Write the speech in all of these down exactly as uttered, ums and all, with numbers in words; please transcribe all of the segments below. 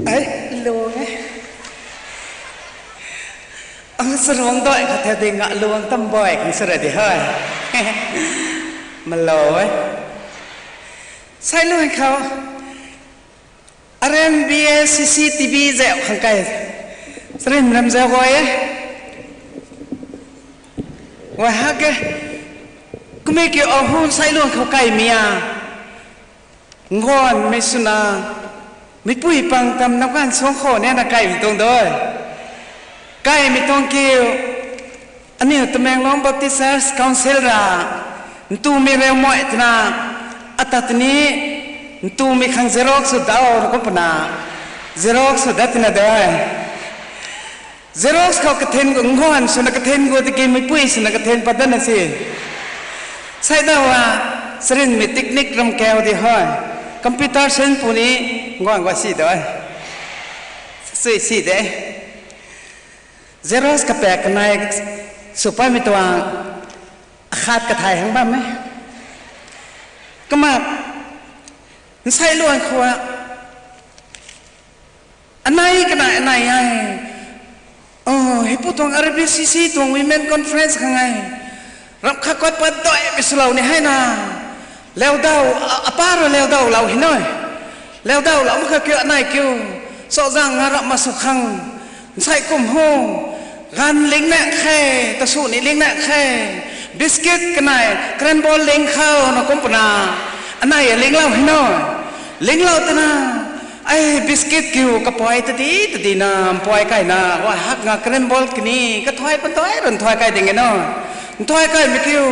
Ai, luang e. Ang saruang doi khat the di nga luang tam boi khang sara di hoi. Malo e. Sai luang khou. R M B A C C T V zauh khang kai. Sarin ram zauh goi e. Wai hak e. Kumei kiu ahu sai luang khou kai mia. Ngon mei swna, meipui pang tam na kan suang khou ne na kaimei tuang doi. Kaimei tuang kiu, aniu Tamenglong Baptist Church Council ra, ntumei reu moi twna, ata tini, ntumei khang xerox sw dau na kum puna, xerox sw dat tina doi. Xerox khou kathen gu, ngon swna kathen gu tiki meipui swna kathen pat dana si. Sai dau a, sarinmei technique ram kau di hoi. Computer sen puni, ngon gua si doi. Sui si de. Xerox kapak kanei sw patmei tuang, akhat kathai hang bam e. Kumna, nsai luan khou a, anei kana anei ai. O, hei pu tuang R B C C tuang Women Conference khang ai. Ram khat kot pat doi mi swlou ni hei na. Leudau, a, apa ru leudau lou hei noi. Leudau lou mak kha kiu anei kiu. Sozang nga ram ma sw khang. Nsai kum hu. Ganv ling na khe, ta sw ni ling na khe. Biscuit kanei, crayon ball ling khou na kum puna. Anei a linglou hei noi. Linglou twna. Ai, biscuit kiu kapoi tadi, tadi na, mpoi kai na, wa hak nga crayon ball kani, kathuai pantoi, run thuai kai ding e no. Nthuai kaimei kiu.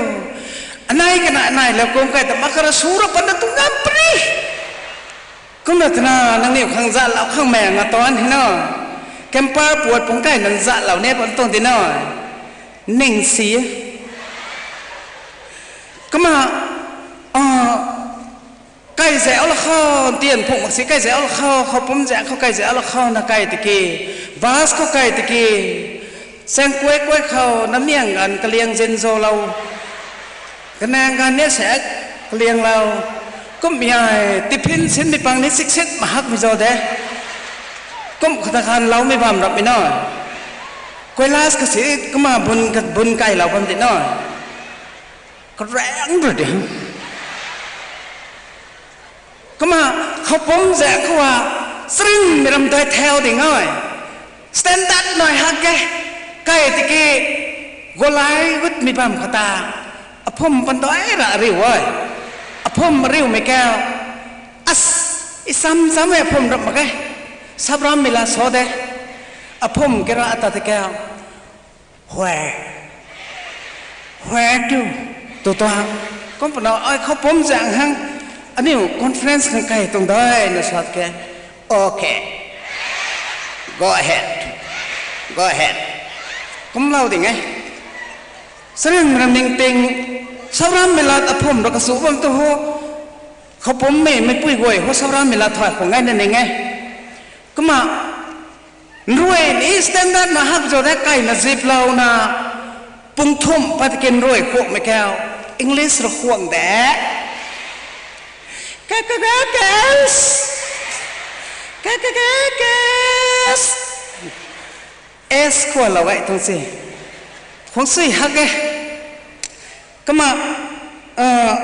Anei kana, anei lou kum kai ta, makara sura pana tu ngam pri. Kumna twna, nangniw khang zat lou khang mei nga tuan hei no. Camper puat pung kai nang zat lou ne pan tuang di no. Ning si. Kumna, ah, kai zauh la khou, tian phung mak si kai zauh la khou, khou pum zauh khou kai zauh la khou na kai tiki, bus khou kai tiki, seng kuai kuai khou na miang ganv kaliang zin zolou. Kanang ganv ni sek kalianglou. Kum ai, tiffin sinmei pang ni siksit mahakmei zo de. Kum khata khan loumei bam rapmei no. Koilas kasi kumna bun, bun kailou bam di no. Karang ra di. Kumna khou pum zauh khou a, sarinmei ram dai thau ding oi. Standard nai hak e. Kai tiki golai gutmei bam khata. Aphum pantoi ra riu oi. Aphum riumei kau. As, i sam sam e aphum ram mak e. Sabram mei la so de. Aphum kira ata te kau. Where? Where to? Tu tuang. Kum puna, ai khou pum zauh hang. Aniu conference khang kai tuang dai na sat ke. Okay. Go ahead. Go ahead. Kumlou ding e. Sarin ram ning ting. Sabram mei lat aphum ra kasu bam tu ho. Khou pum mei, meipui guay ho sabram mei lat thuai khou ngai na ning e. Kumna, nruai ni standard na hak zo de kaina ziplouna, pung thumh pat kin nruai khuakmei kau, English ra khuang de. Kakakakes. Kakakakes. S khualou gay tuang si. Khuang sui hak e. Kumna, ah,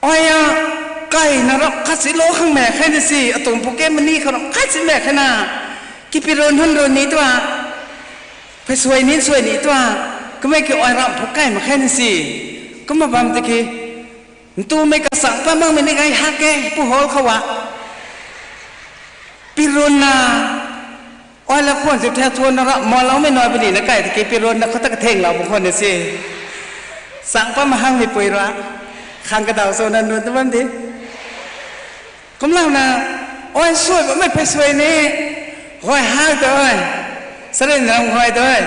ai a, kaina rap khat si lou khang mei khe ni si, atuang phu ke mani khou rap khat si mei khe na. Kipirun hun run ni tua. Phey suai ni suai ni tua. Kumei ki ai rap phu kai mak khe ni si. Kumna bam tiki. Ntumei kasang pa makmei ni gay hak e, pu hall khou a. Pirun na, ai la khwan si the thuan na rap maloumei nai puni na kai tiki pirun na khou ta kathenglou bu khwan na si. Sang pa mahangmei pui ra. Khang kadaw so na nunc ta bam di. Kumlouna, ai suai bammei phey suai ni. Gay hak doi. Sarin ram gay doi.